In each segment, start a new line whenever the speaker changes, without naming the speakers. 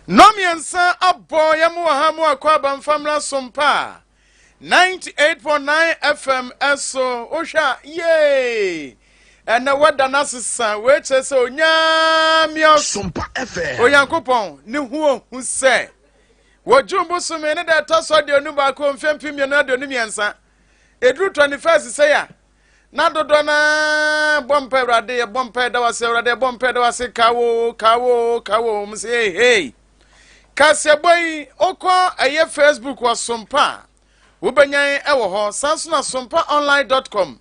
Nnɔmmiɛnsa abɔ yɛn mu wɔ ha mu akɔ abamfamra sompa 98.9 FM ɛso wohwɛ a yee ɛnɛ wada no asesa wei kyerɛ sɛ Onyame
Sompa FM.
Onyankopɔn ne ho ohu sɛ wɔ June bosome ne da ɛtɔ so 21 mfeɛ 2023 ɛduru 21st sɛ a na dodoɔ no bɔ mpa Awurade, yɛbɔ mpa ɛda wase Awurade, yɛbɔ mpa ɛda wase kawo kawo kawo mo sɛ hey hey kaseɛbɔ yi wokɔ ɛyɛ Facebook wɔ Sompa a wobɛnyan ɛwɔ hɔ san so na sompaonline.com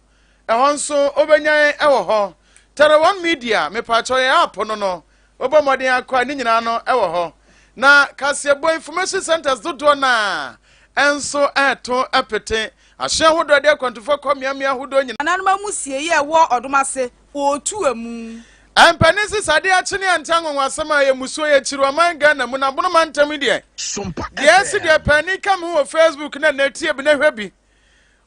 ɛhɔ nso wobɛnyan ɛwɔ hɔ. Tɛrɛ Media mepaakyɛw yɛ app no wobɔ mmɔden akɔ a ne nyinaa no ɛwɔ hɔ. Na kaseɛbɔ information centers dodoɔ naa ɛnso ɛɛto ɛpete ahyɛn ahodoɔ de akwantufoɔ kɔ mmeammea ahodoɔ nyinaa.
Nananom amusie yi a ɛwɔ ɔdom ase wɔretu amu.
Mpanin sisa adeɛ akye ne ante anwanwasɛm a ɛyɛ musuo yɛ kyiri ɔman Ghana mu na Bonoma ntam yi deɛ
Sompa
deɛ ɛsi deɛ panin ka me ho wɔ Facebook na na etie bi na hwɛ bi.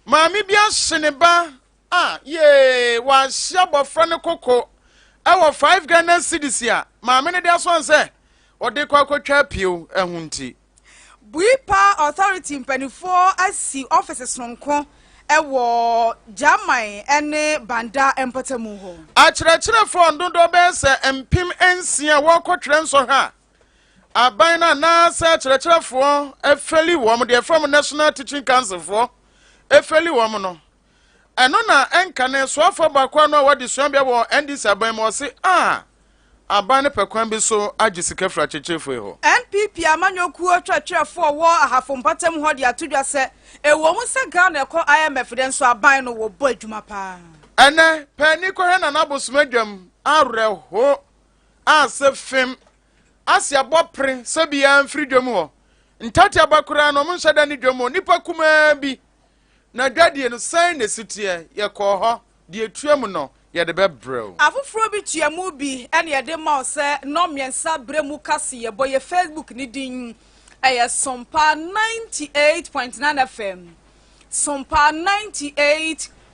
Maame bi ahye ne ba a yee wahye abɔfra ne koko ɛwɔ 5 Ghana cedis a maame no de aso sɛ ɔde kɔ akɔtwa apio ɛho nti.
Bui Power Authority mpanimfoɔ asi ɔfisi sononko ɛwɔ German ne Banda mpɔtamu hɔ.
Akyerɛkyerɛfoɔ dodoɔ bɛyɛ sɛ 6000 a wɔrekɔtwerɛ nsɔhwɛ a aban no anaasɛ akyerɛkyerɛfoɔ afeli wɔn deɛ fam National Teaching Council foɔ efeli wɔn no ɛno na ɛnka ne soafoɔ baako ano a wɔde suabea wɔ NDC aban mu ɔse a aban no pɛ kwan bi so agye sika firi akyerɛkyerɛfoɔ yi hɔ.
NPP amanyɔkuo twerɛtwerɛfoɔ wɔ Ahafo mpɔtam hɔ de ato dwa sɛ ɛwɔ mu sɛ Ghana ɛkɔ IMF deɛ nso aban no wɔbɔ adwuma paa.
Ɛnɛ paani kɔhwɛ Nana Abosom adwam awerɛho a sɛ fem ase abɔ pere sɛ biara mfiri dwam hɔ ntate aba koraa na ɔmo nhyɛ da ne dwam hɔ nipa kumaa bi na dwadie no sɛn na esi teɛ. Yɛkɔɔ hɔ deɛ etua mu no yɛde bɛbrɛw.
Afoforɔ bi tua mu bi ɛne yɛde ma wo sɛ nnɔ mmiɛnsa berɛ mu kase yɛbɔ yɛ Facebook ne din ɛyɛ Sompa 98.9 FM, Sompa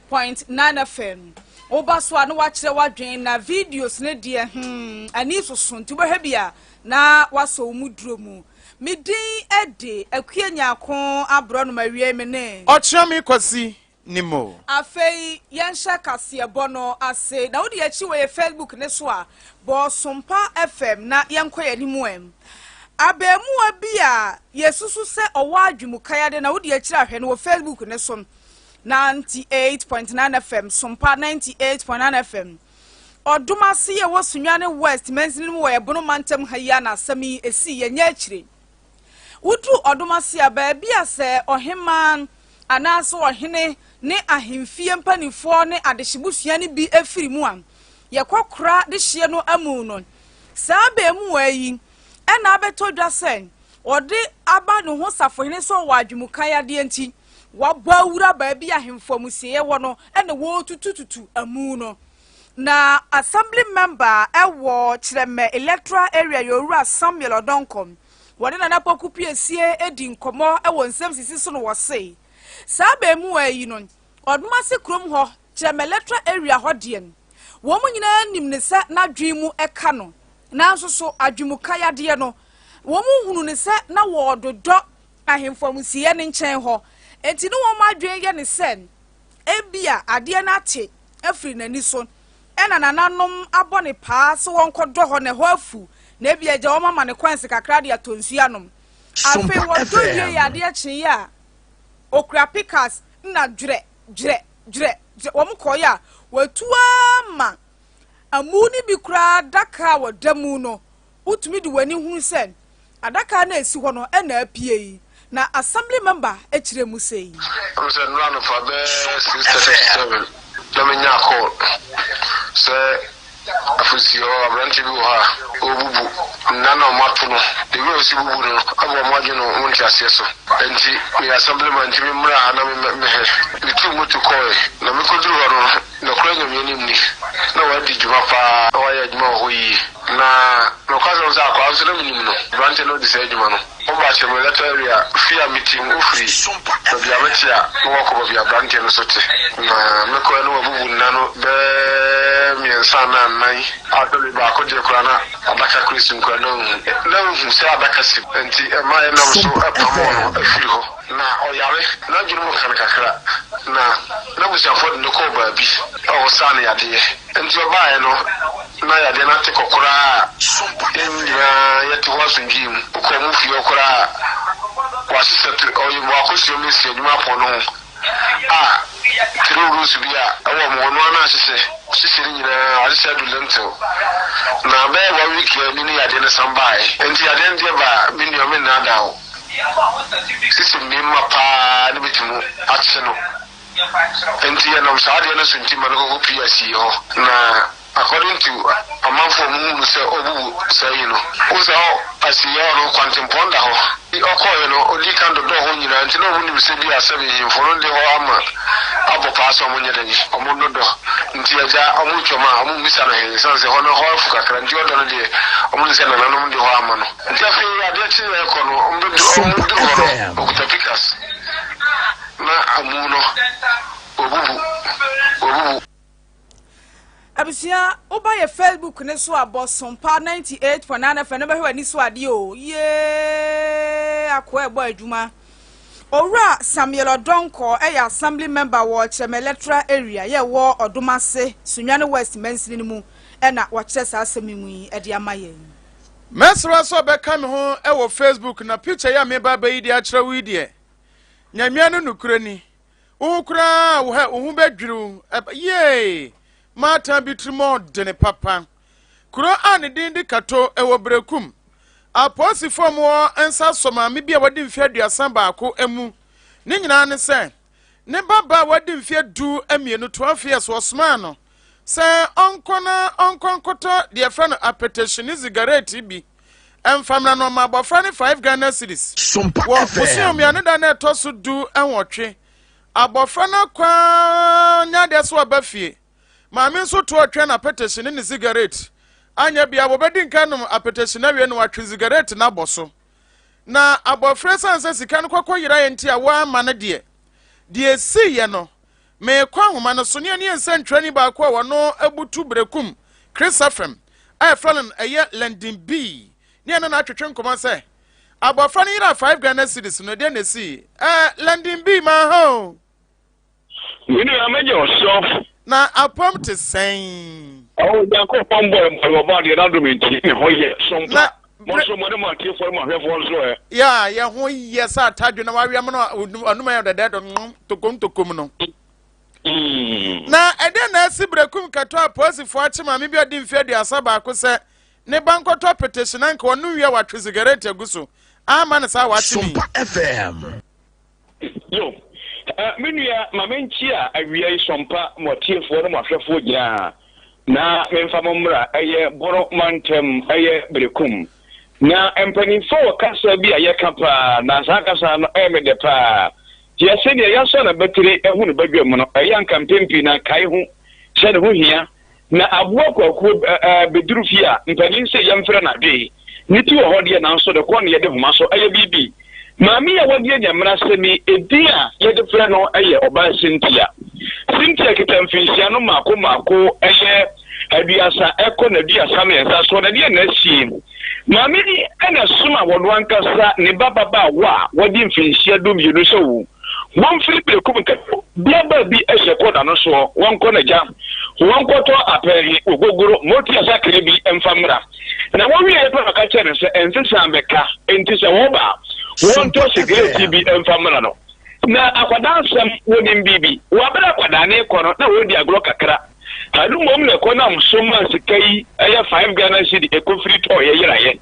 98.9 FM. Woba so a na wakyerɛ w'adwen na videos ne deɛ ani soso nti wobɛhwɛ bi a na wasɔ wo mu duro mu. Me din de Akua Nyako aborɔ nom awie me ne
Ɔkyea me Kwasi ni mo.
Afei yɛnhyɛ kaseɛbɔ no ase na wode akyi wɔ yɛ Facebook ne so a bɔ Sompa FM na yɛnkɔ yɛn anim. Ɛ abaamuwa bi a yɛsusu sɛ ɔwɔ adwemukaeade na wode akyiri ahwɛ no wɔ Facebook ne so 98.9 FM, Sompa 98.9 FM. Ɔdom ase yɛ wɔ Sunyane West mansini no mu wɔ Ɛbono mantam ha yi a na asɛm yi esi yɛnyɛ akyire. Woduru ɔdom ase a baabi a sɛ ɔhemaa anaasɛ ɔhene ne ahemfie mpanimfoɔ ne adehyebusua no bi afiri mu a yɛkɔ kora de hyeɛ no amu no, saa abaamuwa yi ɛna abɛtɔ dwa sɛ ɔde aba ne ho safohene sɛ ɔwɔ adwemukan adeɛ nti wabɔ awura baabi ahemfo amusieɛ wɔ no ɛna wɔretutututu amu no. Na assembly member ɛwɔ Kyerɛmɛ electoral area yɛ Owura Samuel Ɔdɔnkɔm. Wɔne Nana Poku Piesie edi nkɔmɔ ɛwɔ nsɛm sisi so no wɔse saa abaamuwa yi no ɔdom ase kurom hɔ Kyerɛmɛ electoral area hɔ deɛ no wɔn nyinaa nim ne sɛ n'adwene mu ɛka no nanso so adwemuka yadeɛ no wɔn hunu ne sɛ na wɔɔdodɔ ahemfo amusieɛ ne nkyɛn hɔ nti ne wɔn adwene yɛ ne sɛ ebia adeɛ no ate afiri n'ani so ɛna nananom abɔ ne paa sɛ wɔnkɔdɔ hɔ na ɛhɔ afu na ebi agya wɔn ama ne kwansi kakra de atɔ nsuo anom. Afei wɔdɔ wie yɛ adeɛ kyeeɛ a okura pickaxe na dwerɛ dwerɛ dwerɛ dwerɛ wɔn kɔɔeɛ a wɔatu ama amu no bi koraa adaka a wɔda mu no wotumi de w'ani hunu sɛ adaka no a esi hɔ no ɛna apue yi na assembly member akyerɛ mu sɛ yi.
Ɛm sɛ nnora anɔpa bɛɛ 6:37 na menya call sɛ afusie hɔ aberante bi wɔ hɔ a ɔrebubu nna na ɔmo ato no de wi a ɔsi bubu no abɔ ɔmo adwene no ɔmo nte aseɛ so nti meyɛ assembly man nti memmra ha na mehɛ metuu moto kɔɔe na mekɔduru hɔ no nɔkorɛ Nyame anim ni na wadi dwuma paa na wayɛ adwuma wɔ hɔ yie na nokwasɛm sɛ akwaa nso na menim no aberante no ɔdi saa adwuma no woba Kyerɛmɛ electoral area fie a metim wofiri baabi a mete a na wakɔ baabi a aberanteɛ no so te na mekɔɛ no wabubu nna no bɛɛ. Bɛyɛ mmiɛnsa anaa nnan a sɛbe baako deɛ koraa na adaka koraa si mu koraa na nhu na nhu sɛ adaka si mu nti ɛma yɛnam so pamoo no firi hɔ. Na ɔyare, n'adwene mu ka no kakra na n'abusuafoɔ de no kɔɔ baabi a wɔsaa no yadeɛ nti ɔbaeɛ no na yadeɛ no ate kɔ koraa a yɛn nyinaa yɛte hɔ asomdwoeɛ mu. Wokɔ wɔn fie hɔ koraa a wɔahyehyɛ ɔyɛ wakɔsua mesi adwuma apɔn no ho. A Three rules bi a ɛwɔ wɔn hɔ no ara na ahyehyɛ hyehyɛ ne nyinaa ahyehyɛ adu lentil na bɛyɛ one week a ni ne yadeɛ no san baeɛ nti yadeɛ no deɛ baa me nua me nnaadaa wo sisi mmarima paa ne bɛtumi akye no nti yɛnam saa adeɛ no so nti ma no kɔkɔ pii asie hɔ na According to amanfoɔ a wɔhuu no sɛ ɔrebubu saa yi no, wohu sɛ hɔ asieeɛ hɔ no kwantempɔn da hɔ. Ɔkɔeɛ no, ɔdii kan dodɔɔ hɔ nyinaa nti na wɔnim sɛ bi a sɛbe nhemfo no de hɔ ama abɔ paa sɛ wɔnyɛ dɛn, wɔnnodɔ. Nti agya, wɔretwam a, wɔmmisa no hwee ɛsiane sɛ hɔ no, hɔ afu kakra nti ɔdɔ no deɛ, wɔnim sɛ nananom de hɔ ama no. Nti afei adeɛ kyeeɛ rekɔ no, wɔbɛduru hɔ no, ɔkuta pikas na amu no, wabubu, wabubu.
Abusua, woba yɛ Facebook ne so a bɔ Sompa 98.9 FM na bɛhwɛ w'ani so adeɛ o. Yee akoa ɛbɔ adwuma. Owura Samuel Ɔdɔnkɔ ɛyɛ assembly member wɔ Kyerɛmɛ electoral area yɛ wɔ Ɔdomase, Sunyani West mansini no mu ɛna wɔkyerɛ saa asɛm yi mu yi ɛde ama yɛn.
Mɛsrɛ sɛ ɔbɛka me ho wɔ Facebook na picture yi a meba abɛyi de akyerɛ wo yi deɛ, Nyamea no nokorɛ ni, Wo ho koraa wo hɛ wo ho bɛdwiriw. Yee! Maatan bi tirim ɔdene papa. Kuro a ne din de Kato ɛwɔ Berekum. Apolisifoɔ a wɔwɔ nsa sɔ maame bi a wadi mfeɛ 31 mu. Ne nyinaa ne sɛ, ne ba baa a wadi mfeɛ 12, 12 years, wɔsomaa no sɛ ɔnkɔ na ɔnkɔ nkɔtɔ deɛ yɛfrɛ no apɛtɛhyi ne zigaret bi mfa mmra no ɔma abɔfra no 5 Ghana cedis.
Sompa
Wɔ
FM.
bosome mmienu da na ɛtɔ so 18, abɔfra no akɔ ara nya adeɛ so aba fie. Maame nso to ɔtwɛn apɛtɛhyi ne ne zigaret. Anyɛ bia wɔbɛdi nka nom apɛtɛhyi no awie na watwe zigaret no abɔ so. Na abɔfra esiane sɛ sika no kɔkɔ yeraeɛ nti a wɔamma no deɛ, deɛ ɛsiiɛ no, Merekɔ ahoma no so ne ɛne yɛn nsɛntwerɛni baako a wɔno abutu Berekum, Chris FM, a yɛfrɛ no ɛyɛ London B, ne ɛne no atwetwe nkɔmmɔ sɛ, abɔfra no yeraa 5 Ghana cedis no, ɛdeɛn na ɛsii? Ɛɛ, London B, maa ha o!
Me nua, mɛgye wo so.
Na apam te sɛn?
Ɔwɔ Nyankopɔn bɔ mpaebɔ adeɛ n'adom nti ne ho yɛ so mpa.
Na
Mo nso mo ne mo atiefoɔ ne mo ahwɛfoɔ nso ɛ.
Yɛ a yɛ ho yɛ sɛ atadwe na wawea mo no anum ayɛ dɛdɛɛdɛ mm, tokom tokom no. Na ɛdeɛ na asi Berekum kɛtɔ a polisifoɔ akye maame bi a ɔdi mfeɛ 31 sɛ ne ba nkɔtɔ petehye na nka ɔno wie a watwe sigaret agu so ama no saa wakye ni.
Sompa FM.
Yo, eh, me nua, ma menkyia awia yi sɔmpa mo atiefoɔ ne mo ahwɛfoɔ nyinaa, na memfa mo mmra ɛyɛ Bono mantam, ɛyɛ Berekum. Na mpanimfoɔ wɔ kasa bi a yɛka paa, na saa kasa no ɛyɛ me dɛ paa. Yɛ sɛdeɛ yɛasɔ n'abatire ahu no badwam no, ɛyɛ anka mpɛn pii na kae ho sɛ ne ho hia. Na aboa kwakuo bɛduru fie a, mpanin se yɛmfrɛ no adwee. Ne ti wɔ hɔ deɛ, nanso ne kɔn yɛ de homa so. Ɛyɛ biribi. Maame yi a wadi anya mmerɛasɛm yi, edin a yɛde frɛ no yɛ Ɔbaa Cynthia. Cynthia kita mfinhyia no mmaako mmaako, ɛyɛ aduasa kɔ n'aduasa mmiɛnsa so. Na deɛn na asie? Maame yi na ɛsoma wɔn ankasa ne ba babaawa a wadi mfinhyia 12 sɛ o, wɔmfiri Berekum nkɛtɔ bea baabi hyɛ kɔ da no soɔ, wɔnkɔ n'agya, wɔnkɔtɔ apɛɛhe, ogogoro, motia sakre bi mfa mmra. Na wɔwieeɛ pɛ na ɔka kyerɛɛ no sɛ nsesa mmɛka, enti sɛ wɔba a, wɔntɔ
Sompa
sigaret bi
FM.
mfa mmra no. Na akwadaa nsɛm, wɔnim biribi. Wɔ berɛ a akwadaa no rekɔ no, na wɔredi agorɔ kakra. Ɛno mmom na ɛkɔnam so maa sika yi yɛ 5 Ghana cedi ɛkɔfiri tɔeɛ yeraeɛ.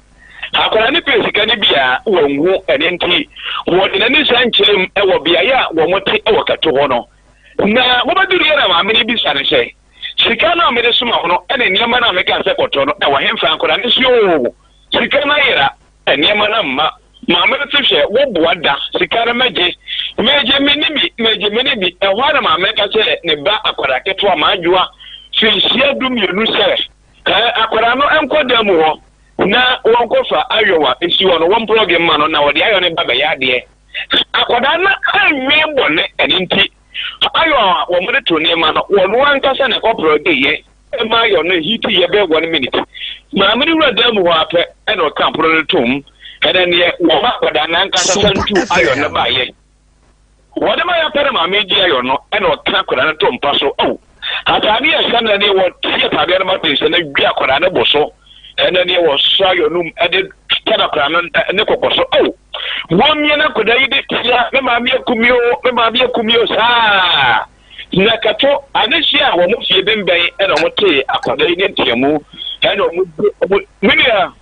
Akwadaa no pɛɛ sika no bi a wanhu, ɛno nti wɔde n'ani san kyerɛɛ mu wɔ beaeɛ a wɔte wɔ Kato hɔ no. Na wɔbɛduruiɛ na maame no bisa no sɛ, Sika no a mede soma wo no ne nneɛma no a mekaa sɛ kɔtɔ no, ɛwɔ hefa? Akwadaa no se, Oo, sika no ayera. Nneɛma no mma. Maame no se, Hwɛ, wo boa da, sika no mɛgye. Megye me ne bi, megye me ne bi. Ɛhɔ ara na maame no ka kyerɛɛ ne ba akwadaa ketewa Maadwoa, mfinhyia 12 sɛ, Ɛɛ, akwadaa no nkɔ dan mu hɔ na wɔnkɔfa ayɔn a esi hɔ no, wɔmplɔge mma no na wɔde ayɔn no ba bɛyɛ adeɛ. Akwadaa no annwen bɔne, ɛno nti, ayɔn a wɔde to nneɛma no, wɔn ankasa na ɛkɔplɔgeeɛ. Ɛma ayɔn no heat yɛ bɛyɛ one minute. Maame no wura dan mu hɔ ara pɛ ɛna ɔka pono no toom. Ɛna neɛ wɔma akwadaa no ankasa san
Sompa
tuu ayɔn no
FM.
baeɛ. Wɔde ma yɛ pɛ na maame gye ayɔn no ɛna ɔka akwadaa no to mpa so. Oh, ataadeɛ a ɛhyɛ no na neɛ wɔte ataadeɛ no ma te sɛ na dwa akwadaa no bo so. Ɛna neɛ wɔsɔ ayɔn no mu ɛde tɛ akwadaa no ne kɔkɔ so. Oh, wɔmmie na akwadaa yi de tia me maame akumi o, me maame akumi o saa. Na kato adehye a wɔn fie bembɛn ɛna wɔn tee akwadaa yi ne nteamu ɛna wɔn de wɔn me nua.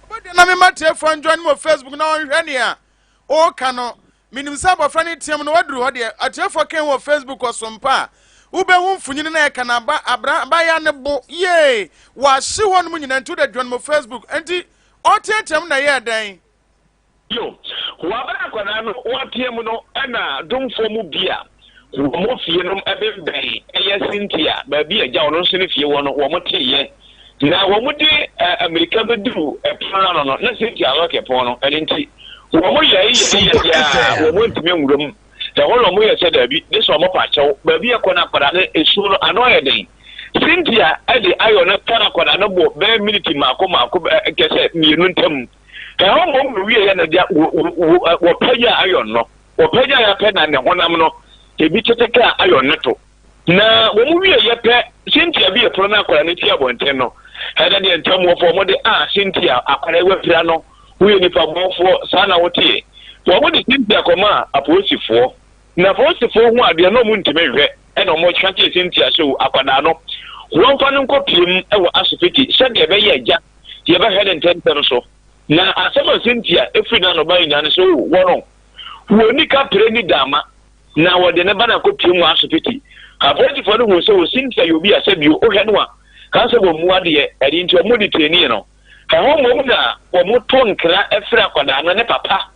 Wobɛdua na mema tiefoɔ njoin me wɔ Facebook na wɔnhwɛ nea woka no. Menim sɛ abɔfra no team no waduru hɔ deɛ. Atiefoɔ kan wɔ Facebook ɔsompa a wobɛhu mfonyini na ɛka no aba abra abaayewa no bo yee wɔahye hɔ nom nyinaa nti wode join mo Facebook nti ɔteateam na ɛyɛɛ dɛn?
Bio, wɔ aber a akwadaa no ɔatseam no na domfoɔ mu bi a wɔn fie nom bembɛn yɛ Cynthia baabi a agya ɔno nso ne fie wɔ no wɔn teeɛ. Na wɔn de mmirika bɛduru pono no ano no na Cynthia alɔke pono no, ɛno nti wɔn yɛe yɛe yɛe a wɔn antumi anwura mu. Ɛhɔ na wɔyɛ sɛ daabi, gye sɛ wɔpa kyɛw. Baabi a ɛkɔ no akwadaa no esu no ano ayɛ den. Cynthia de ayɔ no tare akwadaa no bo bɛyɛ miniti mmaako mmaako kɛsɛ mmienu ntam. Ɛhɔ mmom na owieɛ no deɛ wɔpagyaa ayɔn no, wɔpagyaeɛ pɛ na ne honam no ebi tete kaa ayɔn no to. Na wɔn wieɛ pɛ, Cynthia bue pono no akwadaa no ti abɔnten no, ɛna deɛ ntamuofoɔ wɔn de, ah Cynthia, akwadaa yi wapira no, woyɛ nipa bɔnfoɔ, saa na woteɛ. Wɔn de Cynthia kɔmaa apolisifoɔ, na apolisifoɔ hu adeɛ na wɔn ntumi nhwɛ, ɛna wɔn ka kyerɛ Cynthia sɛ o akwadaa no, wɔmfa no nkɔ piem wɔ asopiti sɛdeɛ ɛbɛyɛ agya yɛbɛhwɛ no ntɛmntɛm so. Na asɛm a Cynthia firi n'ano bae nyinaa ne sɛ, O, wɔn, wɔnni kapre nni dama, na wɔde ne ba no akɔpue mu asopiti. Apolisifoɔ no huu sɛ o, Cynthia yɛ obi a sɛbio wohwɛ no a, ka sɛ wɔmmu adeɛ, ɛno nti wɔn detainee no. Ɛhɔ mmom na wɔto nkra frɛ akwadaa no ne papa.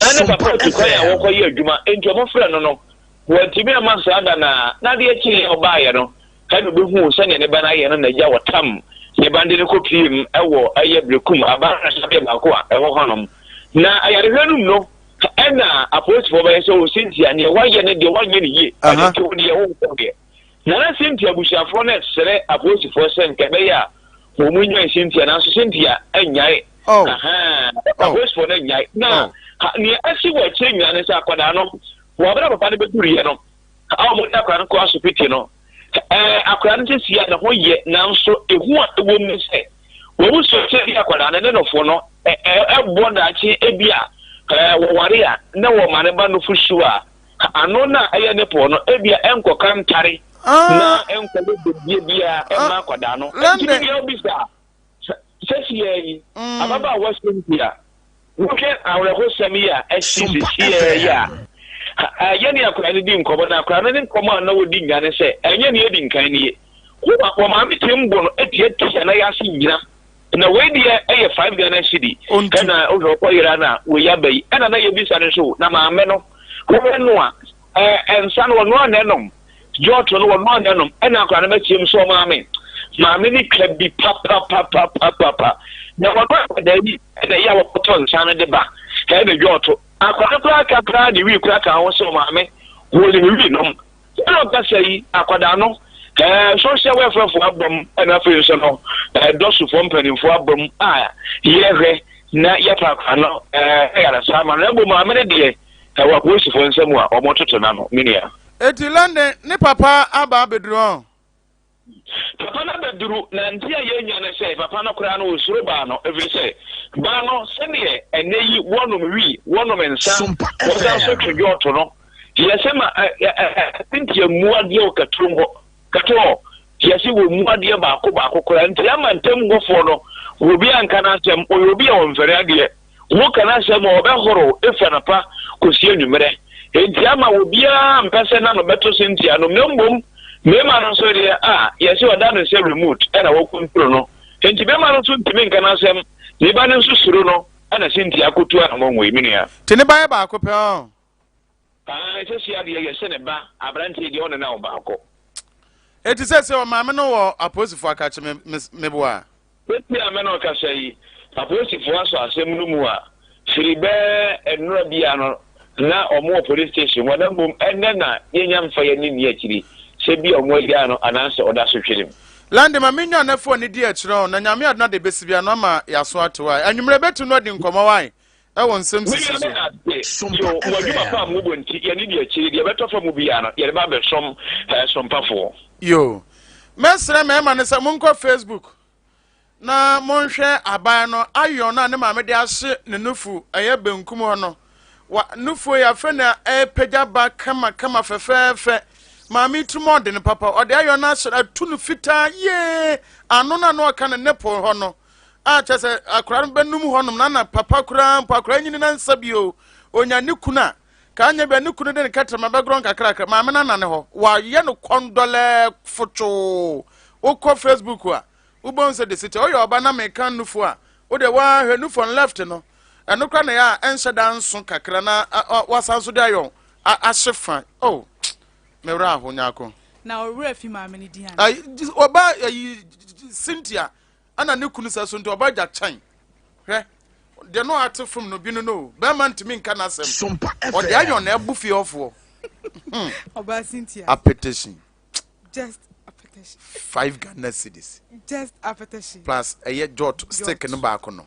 Na ne
Sompa
papa atu kwan a
FM.
wɔkɔyɛ adwuma, enti wɔfrɛ no no, wantumi amma saa da no a, na adeɛ kyeeɛ a ɔbaeɛ no, Ɛna obehuu sɛnea ne ba no ayɛ no na agya wɔtam ne ba no de no kɔpuee mu wɔ ɛyɛ Berekum aban ayaresabea baako a ɛwɔ hɔnom. Na ayarehwɛ no mu no, ɛna apolisifoɔ bɛyɛ sɛ, O Cynthia, nea woayɛ no deɛ woanyɛ no yie, ɛno nti wo deɛ wonkɔ deɛ. Na na Cynthia abusuafoɔ no resrɛ apolisifoɔ sɛ nka ɛbɛyɛ a wɔn nnyae Cynthia, nanso Cynthia annyae.
Oh.
Ahaa,
Oh.
apolisifoɔ no annyae. Na
Oh.
ha, nea asi wɔ akyire nyinaa ne sɛ akwadaa no, wɔ abere a papa no bɛduruiɛ no, a wɔde akwadaa no kɔ asopiti no, ɛɛ akwadaa no sisi a ne ho yɛ nanso ehu a ɛwɔ mu sɛ wɔn sɔ sɛ bi akwadaa no ne nofo no ɛɛ ɛbɔ daakye ebi a ɛɛ wɔware a na wɔma ne ba nofo su a ano na ɛyɛ ne pɔw no ebi a ɛnkɔka ntare na ɛnkɔyɛ bebie biara ɛmma akwadaa no ɛnti bi deɛ ɔbisa Sɛsiaa yi, ababaawa Cynthia, wohwɛ awerɛhosɛm yi a asi sɛsiaa yi a, yɛne akwadaa no di nkɔmmɔ, na akwadaa no ne nkɔmmɔ a na wɔdi nya ne sɛ, ɛnyɛ nea edi nkan nie. Wɔ maame tirim bo no atiatia na yɛase nyina. Na wei deɛ ɛyɛ 5 Ghana cedi. Ɛna wohwɛ ɔkɔ yera na wei aba yi. Ɛna na yɛbisa no nso, na maame no, wohwɛ no a, nsa no ɔno a na ɛnom. Jɔɔto no wɔnoa na ɛnom ɛna akwadaa no bɛteam sɛ ɔmaame maame no twa bi papapapapapa na wɔno akwadaa yi ɛna ɛyɛ a wɔkɔtɔ nsa no de ba ɛna jɔɔto akwadaa no koraa ka koraa de wii koraa ka ho sɛ ɔmaame wɔnim wii nom ɛna ɔkasa yi akwadaa no ɛɛ social welfare fo abam ɛna afei nso no ɛɛ dɔsofoɔ mpanimfoɔ abam a yɛhwɛ na yɛpa akwadaa no ɛɛ ɛyaresa ama no ɛbɔ maame no deɛ ɛwɔ apolisifoɔ nsam a wɔtoto n'ano me nua.
Eti London ne papa aba abeduru ɔn?
Papa no abeduru, na nte a yɛnya ne sɛ papa no koraa no ɔsuro baa no, ɛfiri sɛ baa no sɛdeɛ ɛnnɛ yi wɔnom wii, wɔnom nsa,
Sompa
wɔsan nso
FM.
twe dwɔɔto no, yɛ sɛ ma ɛ ɛ ɛ Cynthia mmu adeɛ wɔ katurom hɔ, katoɔ, yɛ sɛ wɔmmu adeɛ baako baako koraa, nti ama ntam hɔfoɔ no obi anka n'asɛm, ɔyɛ obi a ɔmfɛre adeɛ. Woka n'asɛm a, ɔbɛhorow efi anɔpa kosi anwummerɛ. Enti ama obiara mpɛ sɛ n'ano bɛto Cynthia anom, na mmom mmarima no nso deɛ, a yɛse ɔda no sɛ remote na wɔkontro no. Enti barima no nso ntumi nka n'asɛm, ne ba no nso suro no, ɛna Cynthia akotu anammɔn wei, me nua.
Nti ne ba yɛ baako pɛ ɔn?
Aane, sɛsi adeɛ yɛse ne ba, aberanteɛ deɛ ɔne no awo baako.
Enti sɛsei ɔmaame no wɔ apolisifo akakye me me meboa?
Seesei a me ne wo kasa yi, apolisifoɔ asɔ asɛm no mu a, firi bɛɛ nnora bi a no na wɔn wɔ police station hɔ na mmom ɛnnɛ na yɛnya mfa yɛn ani nni akyiri sɛ bi a wɔn agyaa no anaasɛ ɔda so twere mu.
Lande ma menya ne fo ne di akyerɛ o na nyame adona de besi bia no ama yaso atew a anwummerɛ bɛtu no adi nkɔmmɔ wae ɛwɔ nsɛm
Me
sisi
nua
so.
me ase
Sompa
yo mo adwuma pa a
FM.
mobɔ nti yɛne di akyire deɛ ɛbɛtɔ fa mu biara no yɛde ba abɛsom eh, sompafoɔ.
Yo. Mɛsrɛ mmarima no sɛ monkɔ Facebook na monhwɛ aban no ayɔn no a ne maame de ahye ne nufu ɛyɛ benkum hɔ no. Wa nufuo yi afei na ɛrepagya ba kama kama fɛfɛɛfɛ. Maame yi tirim ɔde no papa. Ɔde ayɔn no ahyɛ atu no fitaa yie. Ano no a na ɔka ne nipple hɔ no a kyerɛ sɛ akwadaa no bɛnum hɔnom na na papa koraa mpo akwadaa nyini na nsa bio. Onya ne kunu a ka anya bia ne kunu de ne kɛtrɛma bɛgorɔ nkakrakra maame no anane hɔ wayɛ no kɔndɔlɛɛ fotwoo wokɔ facebook a wobɛhu sɛ de siti ɔyɛ ɔba na meka nufu a wode woahwɛ nufu on left no ɛno kora na yɛ a ɛnhyɛ da nso kakra na wasan so de ayɔ ahye fa oh mewura aho nyako
Na ɔwerɛ fi maame no din ana?
Ɔba ayi Cynthia Ɛna ne kunu sɛ so nti ɔba gya kyɛn. Hwɛ, deɛ no ate fam no bi no no, bɛrima ntumi nka n'asɛm.
Sompa
Ɔde
FM.
ayɔn na ɛbu fie hɔfoɔ.
Ɔbaa Cynthia.
Apetition.
Just apetition.
5 Ghana cedis.
Just apetition.
Plus ɛyɛ jot stick no baako no.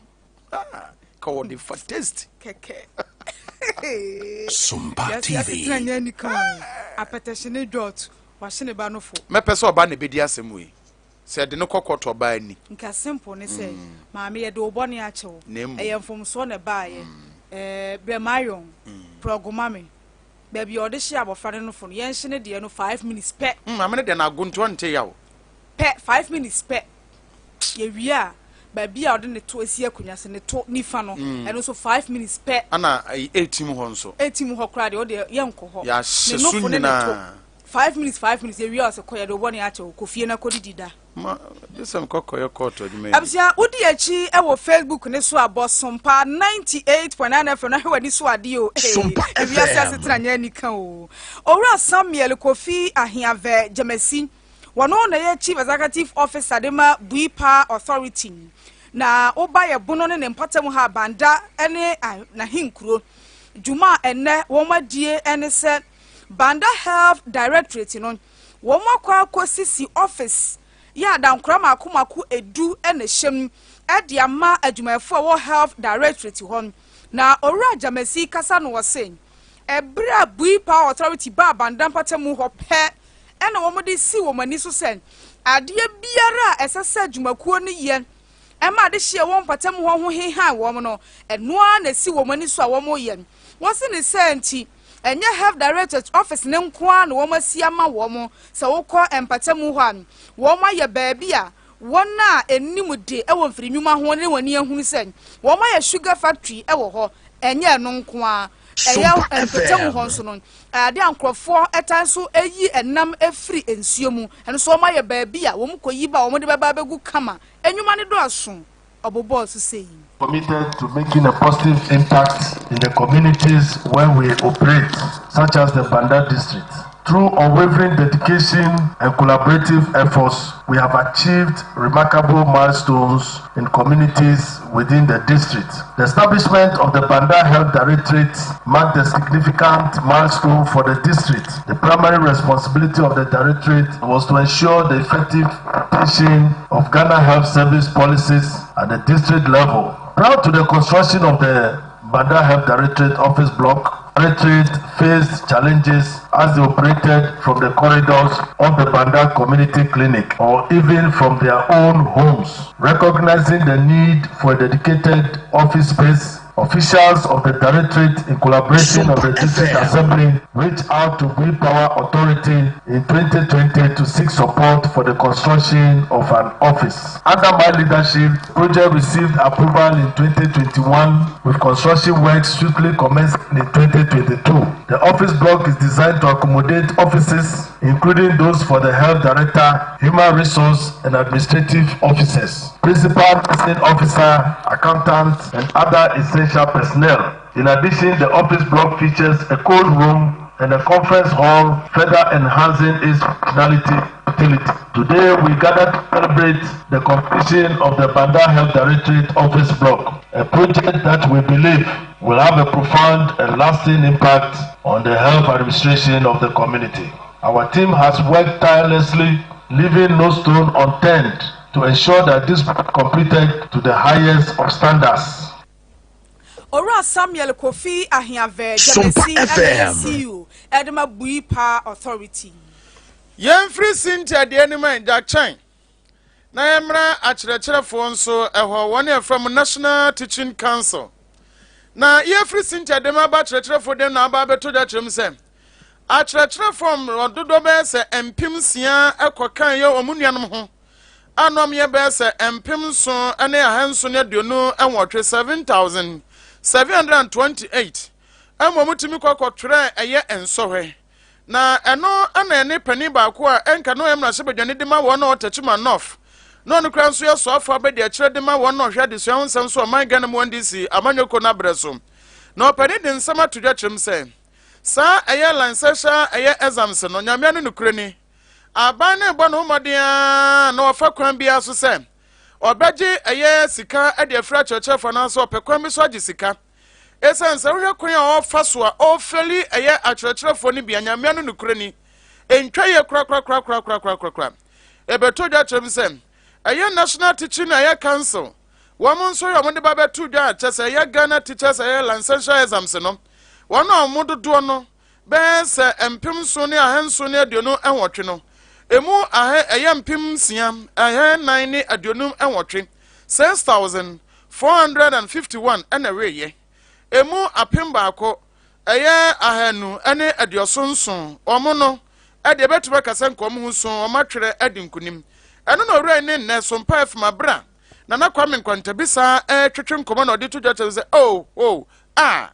Ah, ka wɔde fa taste.
Kɛkɛ.
Sompa
Yɛse
TV.
asetena nyɛ anika o. Apetition ne jot. Wahye ne ba no fo.
Mɛpɛ sɛ ɔba na ɛbɛdi asɛm wei. Sɛ yɛde no kɔ kɔɔto ɔbaa ni.
Nka simple ne sɛ maame yɛde wo bɔne akyɛ wo
Na mmom.
ɛyɛ mfomsoɔ na ɛbaayɛ ɛɛ brɛ m'ayɔn prɔgo ma me baabi a ɔde hye abɔfra no nofo no yɛnhye ne deɛ no 5 minutes pɛ.
Maame no deɛ no agontoɔ nte yaw.
Pɛ 5 minutes pɛ yɛwie a baabi a ɔde ne to esi akonnwa so ne to nifa no ɛno nso 5 minutes pɛ.
Ana ayi 18 hɔ nso.
18 hɔ koraa deɛ ɔde yɛnkɔ hɔ.
Yɛahyɛ
Ne
so
nofo ne ne to
nyinaa.
5 minutes 5 minutes yɛwie a ɔsɛ kɔ yɛde wo bɔne akyɛ wo kɔ fie na kɔdidi da.
Ma gye sɛ mekɔkɔyɛ kɔɔto adwuma yi bi.
Abusua, wodi akyi wɔ Facebook ne so a bɔ Sompa 98.9 FM na hwɛ w'ani so adeɛ o. Hey,
Sompa
ewiase
FM.
asetena nyɛ anika o. Owura Samuel Kofi Ahiavɛ Gyamasi, wɔno na ɛyɛ Chief Executive Officer de ma Bui Power Authority. Na woba yɛ bono ne ne mpɔtam ha Banda ne n'ahenkuro. Dwuma a ɛnnɛ wɔn adie ne sɛ Banda Health Directorate no, wɔn akɔ akɔsisi office yɛ adankora mako mako 10 na ɛhyɛ mu de ama adwumayɛfoɔ a ɛwɔ Health Directorate hɔ. Na Owura Gyamasi kasa no ɔse, ɛberɛ a Bui Power Authority baa Banda mpatamu hɔ pɛ ɛna wɔn de si wɔn ani so sɛ adeɛ biara a ɛsɛ sɛ adwumakuo no yɛ ɛma adehyeɛ wɔ mpatamu hɔ ho hehan wɔn no, ɛno ara na ɛsi wɔn ani so a wɔn yɛ. Wɔse ne sɛ nti, ɛnyɛ Health Directorate office ne nko ara na wɔn asi ama wɔn. Sɛ wokɔ mpatamu hɔ a, wɔn ayɛ baabi a wɔn a anim de wɔ mfiri nnwuma ho ne wɔn ani ahunu sɛ wɔn ayɛ sugar factory wɔ hɔ. Ɛnyɛ ɛno nko ara, ɛyɛ
Sompa
mpatamu
FM.
hɔ nso no, ade a nkurɔfoɔ ɛtan so yi ɛnam firi nsuo mu, ɛno nso wɔn ayɛ baabi a wɔn kɔ yi ba a wɔn de bɛba abɛgu kama. Nnwuma no dɔɔso, ɔbobɔɔ so sɛ yi.
Committed to making a positive impact in the communities where we operate, such as the Banda district. Through unwavering dedication and collaborative efforts, we have achieved remarkable milestones in communities within the district. The establishment of the Banda Health Directorate marked a significant milestone for the district. The primary responsibility of the directorate was to ensure the effective implementation of Ghana Health Service policies at the district level. Prior to the construction of the Banda Health Directorate office block, Directorate faced challenges as they operated from the corridors of the Banda Community Clinic or even from their own homes. Recognizing the need for a dedicated office space, officials of the Directorate, in collaboration of the
Sompa
District
FM.
Assembly, reached out to Green Power Authority in 2020 to seek support for the construction of an office. Under my leadership, the project received approval in 2021 with construction works swiftly commencing in 2022. The office block is designed to accommodate offices, including those for the health director, human resource and administrative officers, principal nursing officer, accountant, and other essential personnel. In addition, the office block features a cold room and a conference hall, further enhancing its functionality and utility. Today, we gather to celebrate the completion of the Banda Health Directorate Office Block, a project that we believe will have a profound and lasting impact on the health administration of the community. Our team has worked tirelessly leaving no stone unturned to ensure that this completed to the highest of standards.
Owura Samuel Kofi Ahiave
Sompa
Dzamesi ɛna
FM.
CEO ɛde ma Bui Power Authority.
Yɛmfiri Cynthia deɛ anim a gyakyɛn na yɛmmra akyerɛkyerɛfoɔ nso ɛhɔ, wɔne yɛfrɛ mu National Teaching Council. Na yɛfiri Cynthia dem aba akyerɛkyerɛfoɔ dem na aba abɛto dwa kyerɛ mu sɛ akyerɛkyerɛfoɔ dodoɔ bɛyɛ sɛ 6000 ɛkɔkan yɛ wɔn nuanom ho anom yɛ bɛyɛ sɛ 7628, 7728, ɛma wɔn tumi kɔ kɔtwerɛ ɛyɛ nsɔhwɛ. Na ɛno ɛna ɛne panin baako a ɛnka no ɔyɛ mmarahyɛbadwani de ma wɔn a ɔtɛkyima North, na ɔno kora nso yɛ soafo abɛdi akyerɛ de ma wɔn a ɔhwɛ adesua ho nsɛm so ɔman Ghana mu, NDC amanyɔkuo no abrɛ so. Na ɔpanin de nsɛm ato dwa kyerɛm sɛ saa ɛyɛ licensure ɛyɛ exams no, Nyamea no nokura ni, aban no bɔ ne ho mmɔden a na wɔfa kwan biara so sɛ ɔbɛgye ɛyɛ sika de afiri akyerɛkyerɛfoɔ anaasɛ ɔpɛ kwan bi so agye sika, ɛsiane sɛ wohwɛ kwan a ɔfa so a ɔfɛli ɛyɛ akyerɛkyerɛfoɔ no bia, Nyamea no nokura ni, ntwa yɛ korakorakorakorakorakorakora. Ɛbɛtɔ dwa kyerɛm sɛ ɛyɛ National Teaching ɛyɛ Council, wɔn nso yɛ wɔn de ba bɛto dwa a kyɛ sɛ ɛyɛ Ghana Teachers ɛyɛ licensure exams no, wɔn a wɔn dodoɔ no bɛyɛ sɛ 7728 no, emu ahɛ ɛyɛ 6428, 6451, ɛna ɛwɛyɛ emu 1277 wɔn no ɛde ɛbɛtumi akasa nka wɔn ho so wɔn atwerɛ ɛde nkunim. Ɛno na owura yi ne nnɛ so mpa efum abira Nana Kwame Nkwantabisa ɛretwetwe nkɔmɔ na ɔde to dwa kyerɛ sɛ oh a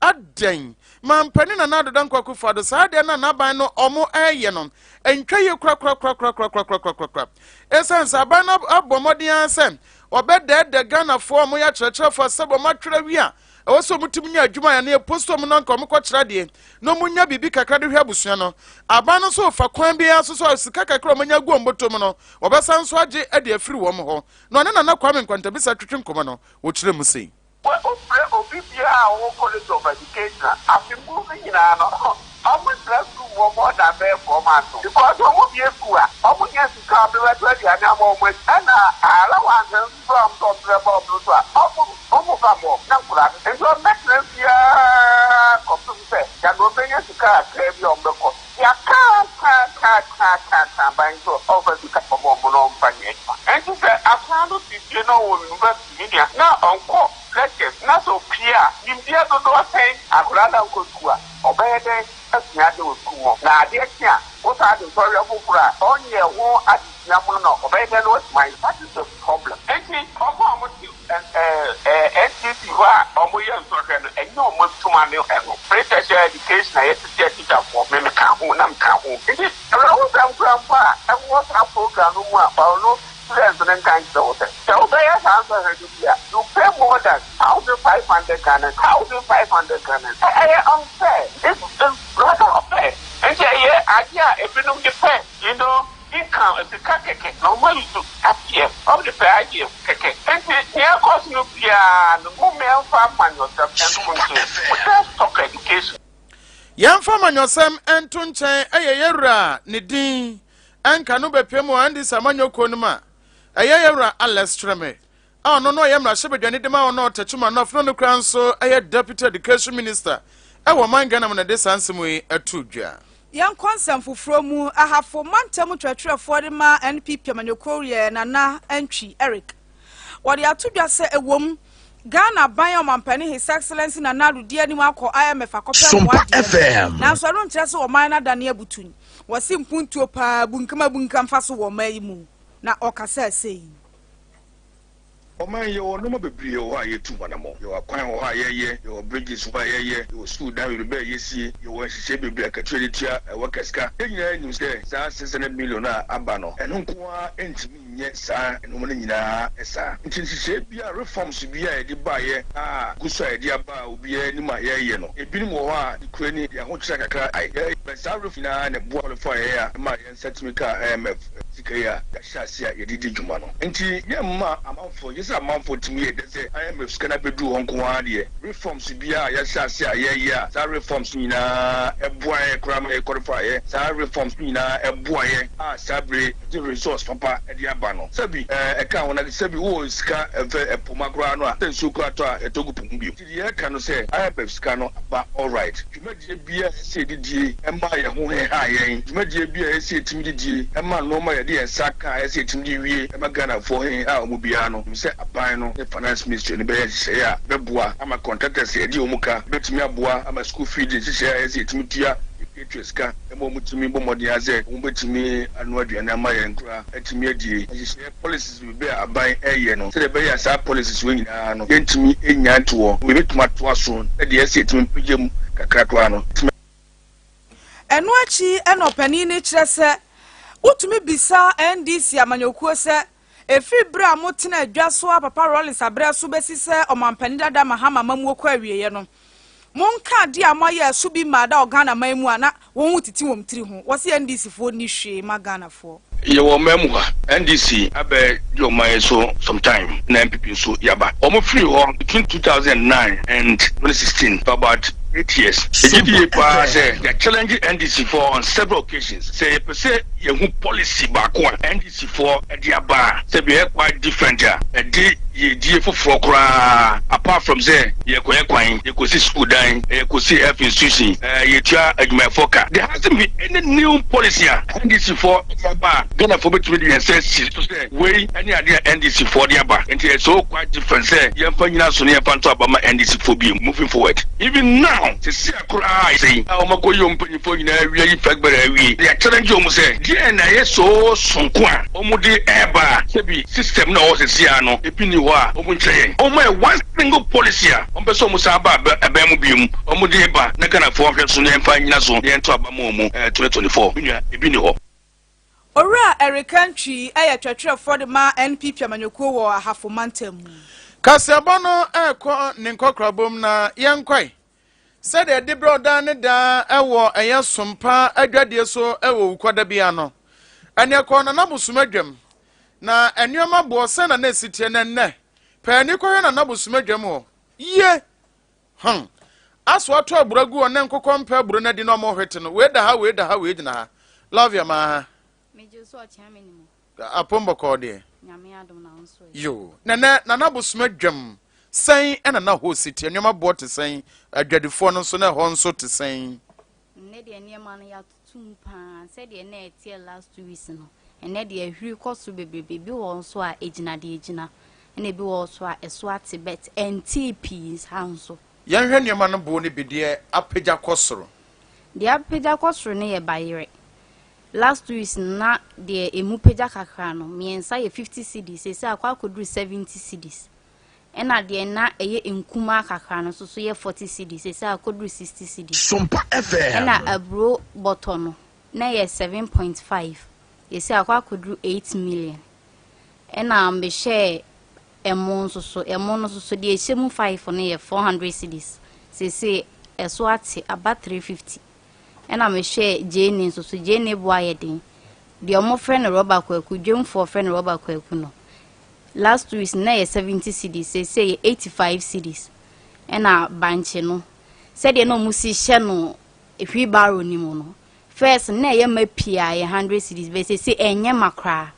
adɛn mampanin Nana Addo Dankwa Akufo Addo saa deɛ na n'aban no ɔmo ɛreyɛ no ntwa yie korakorakorakorakorakorakorakora, ɛsiane sɛ aban no abɔ mmɔden ara sɛ ɔbɛdɛɛdɛ Ghanafoɔ a ɔmo yɛ akyerɛkyerɛfoɔ sɛ wɔn atwerɛ wi a ɛwɔ sɛ ɔmo tumi nya adwuma yɛ no yɛ post ɔmo na nka ɔmo kɔkyerɛ adeɛ na ɔmo nya biribi kakra de hwɛ abusua no. Aban no nso fa kwan biara so so sika kakra ɔmo nya gu ɔmo bɔtɔ mu no, wɔbɛsan nso agye de afiri wɔn hɔ. Na ɔne Nana Kwame Nkwantabisa twetwe nkɔmɔ no, wɔkyerɛ mu sei.
Wofrɛ obi biara a ɔwɔ College of Education a, afe mu no nyinaa no, ɔmo tena sukuu mu wɔ more than bɛyɛ 4 months because ɔmo bie sukuu a, ɔmo nya sika a ɔmo bɛtɔ aduane ama ɔmo adi, ɛna allowance nso so a ɔmo sɛ ɔmo bɛba ɔmo no so a, ɔmo fa mɔ na nkwadaa no nti ɔmo bɛtena fie kɔpem sɛ yàrá ɔmo bɛnya sika kakra bi a ɔmo bɛkɔ. Yàka ka ka ka ka ka ban so ɔmfa sika ɔmo ɔmo na ɔmfa nyɛ adwuma. Nti sɛ akwadaa no si fie na ɔwɔ university ne nua na ɔnkɔ lectures na sɛ opie a, nimdeɛ dodoɔ sɛn akwadaa na nkɔ sukuu a ɔbɛyɛ dɛn asua ade wɔ sukuu mu? Na adeɛ kye a wosan de nsɔhwɛ foforɔ a ɔnyɛ ho adesua mu no, ɔbɛyɛ dɛn na watumi ayɛ? That is the problem. Nti ɔmo a ɔmo te NTC hɔ a ɔmo yɛ nsɔhwɛ no, ɛnyɛ ɔmo adwuma ne ɛno. Free tertiary education a yɛtete atikyafoɔ, me meka ho na meka ho. Nti awurahosɛm kora mpo a ɛwɔ saa program no mu a, ɔno students no nka nkyerɛ wo sɛ wobɛyɛ saa nsɔhwɛ no bi a, you pay more than 1500 Ghana, 1500 Ghana. Ɛyɛ unfair. It's rather unfair. Nti ɛyɛ adeɛ a ebinom de pɛ income, sika kɛkɛ na ɔmo ayi so aseɛ, ɔmo de pɛ IGF kɛkɛ. Nti nea ɛkɔ so no biara no, mo mmɛnfa amanyɔsɛm nto nkyɛn. Let's talk education.
Yɛmfa amanyɔsɛm nto nkyɛn. Ɛyɛ yɛwura ne din ɛnka no bɛpɛ mu a NDC amanyɔkuo no mu a ɛyɛ yɛwura Alex Kyerɛmɛ a ɔno no ɔyɛ mmarahyɛbadwani de ma ɔno Ɔtɛkyima North no kora nso ɛyɛ Deputy Education Minister ɛwɔ ɔman Ghana mu na de saa nsɛm yi ɛto dwa.
Yɛnkɔ nsɛm foforɔ mu. Ahafo mantam twerɛtwerɛfoɔ de ma NPP amanyɔkuo yɛ Nana Antwi Eric. Wɔde ato dwa sɛ ɛwom Ghana ban a ɔmampanin His Excellency Nana Addo di anim akɔ IMF akɔpɛ
Sompa
mmoa deɛ,
FM.
nanso ɛno nkyerɛ sɛ ɔman no adane abutu. Wɔsi mpuntuo paa bunkam abunkam fa so wɔ ɔman yi mu, na ɔkasa sei.
Ɔman, yɛwɔ nneɛma bebree wɔ hɔ a yɛtu hɔnamɔ. Yɛwɔ akwan wɔ hɔ a yɛyɛ, yɛwɔ bridges wɔ hɔ a yɛyɛ, yɛwɔ sukuu dan bebree a yɛsie, yɛwɔ nhyehyɛ bebree akatua de tua ɛwɔ kɛsika. Yɛn nyinaa nim sɛ saa 600 million a aba no, ɛno nko ara ntumi nyɛ saa nneɛma no nyinaa saa. Nti nhyehyɛ bi a reforms bi a yɛde baeɛ a gu so a yɛde aba a obiara anim a yɛreyɛ no, ebinom wɔ hɔ a kura ni de ahokyerɛ kakra ayɛ. Yɛ saa reform nyinaa na ɛboa qualify yɛ a ɛma yɛn nsa tumi kaa IMF. Sika yi a yɛahyɛ ase a yɛde di dwuma no nti, yɛmma amanfoɔ, gye sɛ amanfoɔ tumi yɛ dɛ sɛ IMF sika no abɛduru hɔ nko ara deɛ, reforms biara a yɛahyɛ ase a yɛreyɛ a, saa reforms no nyinaa boa yɛ koraa ma yɛ qualify yɛ, saa reforms no nyinaa boa yɛ a saa berɛ yi yɛde resource papa de aba no. Sɛbi ɛka ho na sɛbi wowɔ sika mfɛ poma koraa no a, sɛ nsuo koraa tɔ a ɛtɔ gu po mu bio. Nti deɛ yɛreka no sɛ IMF sika no aba alright. Dwumadie biara a ɛsɛ sɛ yɛde die ma yɛn ho heha yɛn, dwumadie biara a ɛsɛ sɛ yɛtumi de die ma nnoɔma a yɛde yɛn nsa ka a ɛsɛ sɛ yɛtumi de wie ma Ghanafoɔ heha wɔn biara no, menim sɛ aban no ne Finance Ministry no bɛyɛ nhyehyɛeɛ a ɛbɛboa ama contractors a yɛgye wɔn ka bɛtumi aboa ama school feed nhyehyɛeɛ a ɛsɛ sɛ yɛtumi tua yɛtuatua sika ma wɔn tumi bɔ mmɔden ara sɛ wɔbɛtumi anoa aduane ama yɛn nkwadaa atumi adie. Nhyehyɛeɛ, policies, Bere a aban reyɛ no, sɛdeɛ ɛbɛyɛ a saa policies wei nyinaa no yɛntumi nnya ntoɔ, yɛbɛtumi atoa so na deɛ ɛsɛ yɛtumi mpagya mu kakra koraa no yɛtumi.
Ɛno akyi na ɔpanin no kyerɛ sɛ wotumi bisa NDC amanyɔkuo sɛ ɛfiri berɛ a motena adwa so a Papa Rawlings aberɛ so bɛsi sɛ ɔmampanin dada Mahama amammuo kɔ awieɛ no, Monka adeɛ a moayɛ a so bi mmaa da wɔ Ghana man mu a na wɔn ho titi wɔn tiri ho. Wɔse NDC foɔ nni hwee ma Ghana foɔ.
Yɛwɔ ɔman mu ha, NDC abɛ di ɔman yi so some time na NPP nso yaba. Wɔn firi hɔ between 2009 and 2016 for about 8 years. Yɛgye di yie paa sɛ yɛ challenge NDC foɔ on several occasions sɛ yɛpɛ sɛ yɛhu policy baako a NDC foɔ de aba a sɛ bi ɛyɛ quite different a ɛde yiedie foforɔ koraa apart from sɛ yɛkɔyɛ kwan, yɛkɔsi sukuu dan, yɛkɔsi health institution, yɛtua adwumayɛfoɔ ka. There hasn't been any new policy a NDC foɔ de aba a Ghanafoɔ bɛtumi de yɛn nsa asi so sɛ wei ne adeɛ a NDC foɔ de aba. Nti ɛyɛ so quite different sɛ yɛmfa nnyina so na yɛmfa nto aba ma NDC foɔ bio moving forward. Even now, seesei a koraa a sei a wɔakɔyi wɔn mpanyinfoɔ nyinaa awie ayi Fɛgbɛrɛ awie, yɛ challenge wɔn sɛ deɛn na ɛyɛ so sonko a wɔde ɛreba a sɛbi system no a ɛwɔ seesei ara no ebi nni hɔ a wɔn nkyerɛ yɛn. Wɔn ayɛ one single policy a wɔn pɛ sɛ wɔn san ba abɛn mu biom wɔn de ba na Ghanafoɔ nhwɛ so na yɛmfa nnyina so na yɛnto aba ma wɔn 2024. Me nua, ebi nni hɔ.
Owura Eric Antwi yɛ twerɛtwerɛfoɔ de ma NPP amanyɔkuo wɔ Ahafo mantam mu.
Kaseɛbɔ no rekɔ ne nkɔkorabom na yɛnkɔe sɛdeɛ ɛde berɛ ɔdaa ne daa wɔ ɛyɛ sompa adwadie so wɔ wukɔda bi ano. Ɛneɛ kɔɔ Nana Bosom adwam na nneɛma boɔ sɛ na na ɛsi teɛ na nnɛ pɛɛ kɔhwɛ Nana Bosom adwam hɔ yie. Hmm. Aso ato aburo agu hɔ na nkokɔ mpɛ aburo no adi na ɔmo hwete no. Wei da ha, wei da ha, wei gyina ha. Love your ma ha.
Megye so ɔkyea me ne mu.
Apom bɔkɔɔ deɛ.
Nyame adom na wo nso ɛ.
Yo. Nɛnɛ Nana Bosoma dwam sɛn ɛna na hɔ si teɛ? Nneɛma boɔ te sɛn? Adwadifoɔ no nso na ɛhɔ nso te sɛn?
Nnɛ deɛ nneɛma no yɛatoto mu paa sɛdeɛ na ɛteɛ last 2 weeks no. Ɛnnɛ deɛ ahwiri kɔ soro bebrebe. Ebi wɔ hɔ nso a ɛgyina deɛ ɛgyina. Ɛna ebi wɔ hɔ nso a ɛso ate but ɛntee pii saa nso.
Yɛnhwɛ nneɛma no boɔ no bi deɛ apagya kɔ soro.
Deɛ apagya kɔ soro no yɛ bayerɛ. Last 2 weeks no na deɛ emu pagya kakra no mmiɛnsa yɛ 50 cedis, seesei akɔ akɔduru 70 cedis. Ɛna deɛ na ɛyɛ nkumaa kakra no nso so yɛ 40 cedis, seesei akɔduru 60 cedis.
Sompa FM.
Ɛna aburo bɔtɔ no na ɛyɛ 7.5, seesei akɔ akɔduru 8 million. Ɛna mbɛhwɛɛ ɛmo nso so, ɛmo no nso so deɛ ɛhyɛ mu five no yɛ 400 cedis, seesei ɛso ate aba 350. Ɛna mehwɛɛ gyeene nso so, gyeene bo ayɛ den. Deɛ wɔfrɛ no rɔba kwaku, dwamfoɔ frɛ no rɔba kwaku no, last 2 weeks no na ɛyɛ 70 cedis, seesei ɛyɛ 85 cedis. Ɛna bankye no, sɛdeɛ na wɔn si hyɛ no wheelbarrow no mu no, first no na ɛyɛ ma pii a ɛyɛ 100 cedis, but seesei ɛnyɛ ma koraa.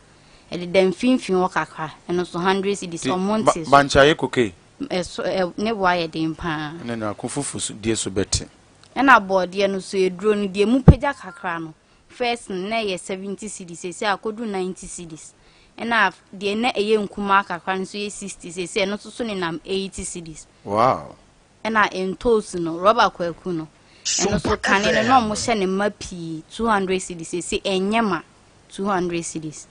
Ɛdeda mfimfini hɔ kakra, ɛno nso 100 cedis, ɔmo nte so.
Bankye ayɛ koke.
Ɛso ɛ ne bo ayɛ den paa.
Ɛne no ako fufu so die so bɛte.
Ɛna bɔɔdeɛ no so eduro no deɛ emu pagya kakra no, first no na ɛyɛ 70 cedis, seesei akɔduru 90 cedis. Ɛna deɛ na ɛyɛ nkumaa kakra no nso yɛ 60, seesei ɛno nso so nenam 80 cedis. Ɛna ntoosi no, rɔba kwaku no, ɛno nso kane no na ɔmo hyɛ ne ma pii 200 cedis, seesei ɛnyɛ ma 200 cedis.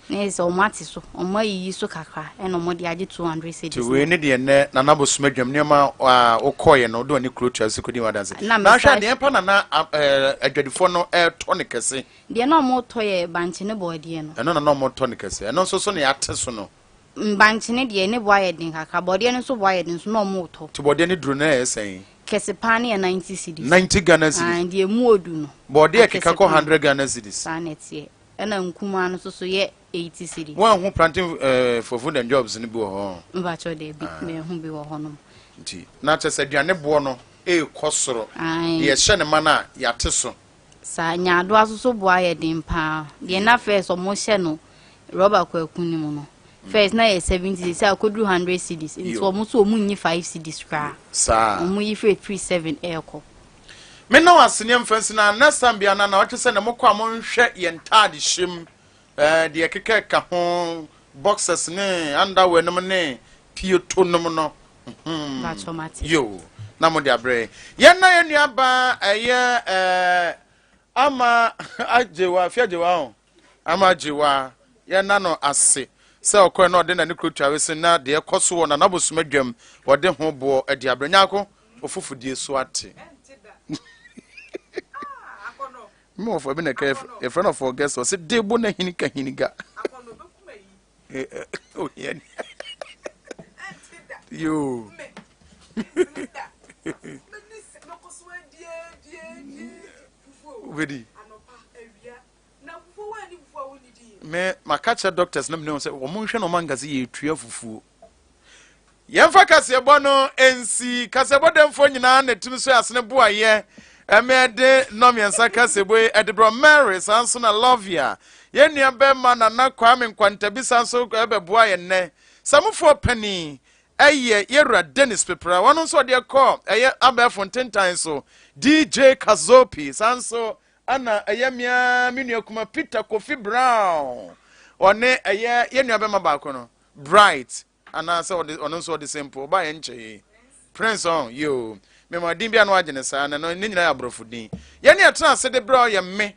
Na yɛ sɛ ɔmo ate so, ɔmo ayiyi so kakra ɛna ɔmo de agye 200 cedis.
Nti wei ne deɛ nnɛ Nana Bosom adwam nneɛma a wokɔɔyɛ no wode w'ani kuro tua so kɔdi ho adanse.
Na
Na ahwɛ
mesa
a deɛ pa Nana adwadifoɔ no ɛretɔ no kɛse.
Deɛ na ɔmo tɔ yɛ bankye ne bɔɔdeɛ no.
Ɛno na na ɔmo tɔ no kɛse. Ɛno nso so na yɛate so no.
Bankye ne deɛ ne bo ayɛ den kakra, bɔɔdeɛ no nso bo ayɛ den nso na ɔmo tɔ.
Nti bɔɔdeɛ no duro no ɛyɛ sɛn?
Kɛse paa no yɛ 90 cedis.
90 Ghana cedis.
Ah, deɛ emu odu no.
Bɔɔdeɛ keka
Akɛse
kɔ
paa.
100 Ghana cedis.
Saa na ɛteɛ. Ɛna nkumaa no nso so yɛ 80 cedis.
Woanhu plantain eh, for food and jobs no bi wɔ hɔ?
Mpakyɛw daabi, ah. manhu bi wɔ hɔnom.
Nti na kyerɛ sɛ aduane boɔ no ɛrekɔ soro. Deɛ ɛhyɛ ne ma no a yɛate so.
Saa, nyaadoa nso so boɔ ayɛ den paa. Deɛ na first ɔmo hyɛ no rɔba kwaku no mu no, first na yɛ 70 cedis, sɛ akɔduru 100 cedis. Nti ɔmo nso ɔmo nyi 5 cedis koraa.
Saa.
Ɔmo yi firi 7 ɛrekɔ.
Me na wase ne mfa nsi na next time bia na na ɔtwe sɛ ne mokɔ a monhwɛ yɛn ntaade hyɛm ɛɛ deɛ keka ka ho boxers ne underwear nom ne pieto nom no hmm yo na mo de abrɛ yɛn na yɛn nua ba ɛyɛ ɛɛ ama agyewa fi agyewa ho Ama Agyewa, yɛnna no ase sɛ ɔkɔe na ɔde n'ani kuro tua wese na deɛ ɛkɔ so wɔ Nana Bosom adwam wɔde ho boɔ adi abrɛ. Nyarko, ofufudie so ate. Me wɔfɔ bi na ɛka yɛfrɛ no ɔfɔ gɛsɛ ɔse debo na hini ka hini ga. Ohia ni. Yoo. Wobɛdi. Me maka kyerɛ doctors na mene wɔn sɛ wɔn nhwɛ na wɔn anka sɛ yɛretua fufuo. Yɛmfa kaseɛbɔ no nsi kaseɛbɔ dɛmfoɔ nyinaa na ɛtumi so asene boayɛ ɛmɛ ɛde nnɔmmiɛnsa kaseɛbɔ yi ɛde brɛ Mary saa nso na Lovia yɛn nua bɛrima Nana Kwame Nkwantabisa nso ɛbɛboa yɛn nnɛ samufoɔ panin ɛyɛ yɛwura Dennis Pepra wɔn nso ɔde ɛkɔ ɛyɛ abɛɛfo ntentan so DJ Kazopi saa nso Ɛna ɛyɛ me ara me nua kuma Peter Kofi Brown. Ɔne ɛyɛ yɛn nua bɛma baako no, Bright, anaasɛ ɔde ɔno nso ɔde sɛ mpo ɔbaa yɛn nkyɛn. Prince ɔn yoo, mema din bi a na wagye ne saa na ne nyinaa yɛ aborɔfo din. Yɛn ne ɛtena ase de brɛ ɔyɛ me,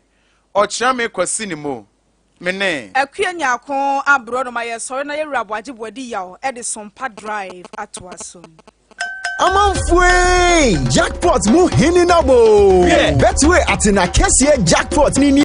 ɔkyea me Kwasi ne mo, me ne.
Akua Nyarko aborɔnoma yɛsɔre na yɛwura Aboagye Boadi Yaw de Sompa Drive atoa so.
Amanfoe! Jackpot mu hene na bo! Betway atena kɛseɛ jackpot ni ni.